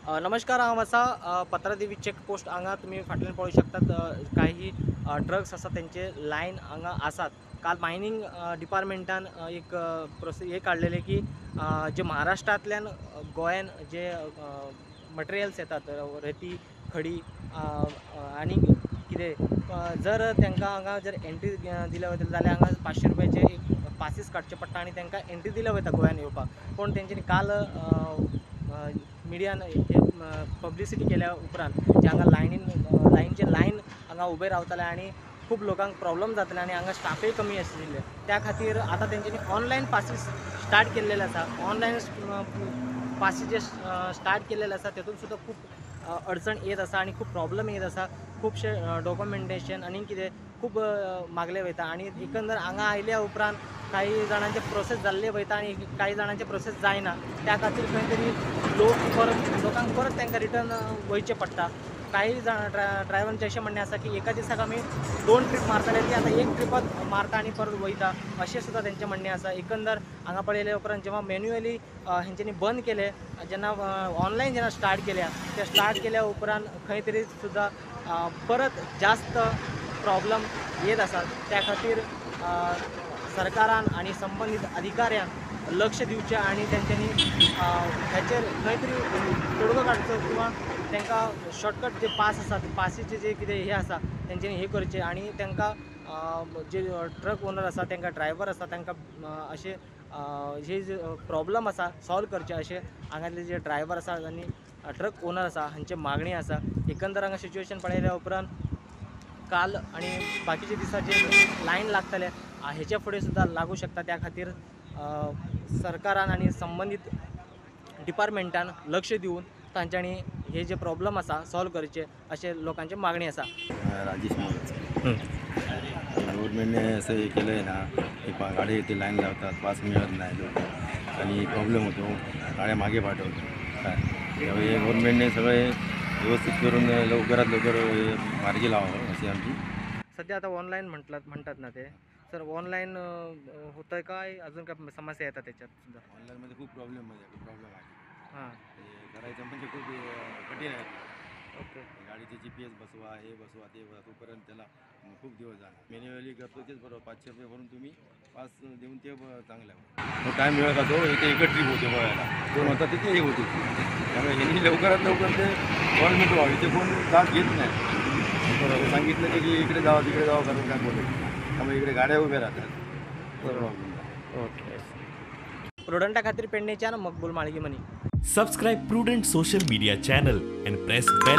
नमस्कार, हांव आसा पत्रादेवी चेक पोस्ट. हांगा तुमी फाटल्यान पळोवंक शकतात काही ट्रक्स आसा तेंचे लायन हांगा आसात. काल मायनींग डिपार्टमेंटान एक हे काडलेले की जे महाराष्ट्रांतल्यान गोंयान जे मटेरियल्स येतात, रेती खडी आनी कितें, जर तांकां हांगा जर एंट्री दिल्या वयता जाल्यार हांगा 500 रुपयाचे एक पासीस काडचे पडटा आनी तांकां एंट्री दिल्या वयता गोंयान येवपाक. पूण तेंच्यांनी काल मिडियान हे पब्लिसिटी केल्या उपरांत जे हांगा लायनीचे लायन हांगा उबे रावताले आनी खूब लोकांक प्रॉब्लम जातले आनी हांगा स्टाफय कमी आशिल्ले, त्या खातीर आतां तेंच्यांनी ऑनलायन पासीस स्टार्ट केल्लेले आसा. ऑनलायन पासीस जे स्टार्ट केल्लेले आसा तेतून सुद्दां खूब अडचण येत आसा आनी खूब प्रॉब्लम येत आसा. खुबशे डॉक्युमेंटेशन आनी कितें खूब मागले वयता आनी एकंदर हांगा आयल्या उपरांत काही जाणांचे प्रोसेस जाल्ले वयता आनी काही जाणांचे प्रोसेस जायना. त्या खातीर खंय तरी लोकांक परत तांकां रिटर्न वयचें पडटा. काही जाण ड्रायव्हरांचें अशें म्हणणें आसा की एका दिसाक आमी 2 ट्रीप मारताले, ती आतां एक ट्रिपच मारता आनी परत वयता अशें सुद्दां तेंचें म्हणणें आसा. एकंदर हांगा पळयले उपरांत जेन्ना मॅन्युअली हेंच्यांनी बंद केलें, जेन्ना ऑनलायन जेन्ना स्टार्ट केल्या, ते स्टार्ट केल्या उपरांत खंय तरी सुद्दां परत जास्त प्रॉब्लम येत आसात. त्या खातीर सरकारान आनी संबंदीत अधिकाऱ्यान लक्ष दिवचें आनी तेंच्यांनी हेचेर खंय तरी तोडगो काडचो किंवा तांकां शॉर्टकट जे पास आसा पासीचे जे कितें हे आसा तेंच्यांनी हे करचें आनी तांकां जे ट्रक ओनर आसा, तांकां ड्रायव्हर आसा, तांकां अशें हे जे प्रॉब्लम आसा सॉल्व करचे अशें हांगातले जे ड्रायव्हर आसा आनी ट्रक ओनर आसा हांची मागणी आसा. एकंदर हांगा सिच्युएशन पळयल्या उपरांत काल आनी बाकीचे दिसा जे लायन लागतले हेच्या फुडें सुद्दां लागू शकता. त्या खातीर सरकारान आनी संबंदीत डिपार्टमेंटान लक्ष दिवन तांच्यांनी हे जे प्रॉब्लम आसा सॉल्व करचे अशें लोकांची मागणी आसा. राजेश मोरे. गव्हर्नमेंटने असं हे केलं आहे ना की गाडी इथे लाईन लावतात, पास मिळत नाही लोक आणि प्रॉब्लेम होतो, गाड्या मागे पाठवतो. काय त्यामुळे गव्हर्नमेंटने सगळे व्यवस्थित करून लवकरात लवकर मार्गी लावावं अशी आमची. सध्या आता ऑनलाईन म्हणतात ना ते सर, ऑनलाईन होतं काय अजून काय समस्या येतात त्याच्यात सुद्धा? ऑनलाईनमध्ये खूप प्रॉब्लेम आहे. हां, करायचं म्हणजे खूप कठीण आहे. ओके, गाडीचे GPS बसवा, हे बसवा, ते बसवा, तोपर्यंत त्याला खूप दिवस जाणार. मॅन्युअली करतो तेच बरोबर, 500 रुपये भरून तुम्ही पास देऊन ते चांगलं आहे. तो टाईम मिळत जातो, इथे एकच ट्रिप होते बघायला, 2 होतात तिथे एक होते. त्यामुळे यांनी लवकरात लवकर ते गव्हर्नमेंट व्हावं. इथे कोण त्रास घेत नाही. बरोबर सांगितलं की इकडे जावं तिकडे जावं करून काय बोलत, त्यामुळे इकडे गाड्या उभ्या राहतात. बरोबर. ओके, प्रुडंटा खातीर पेडणेच्यान Maqbool Malgimani. Subscribe Prudent social media channel and press bell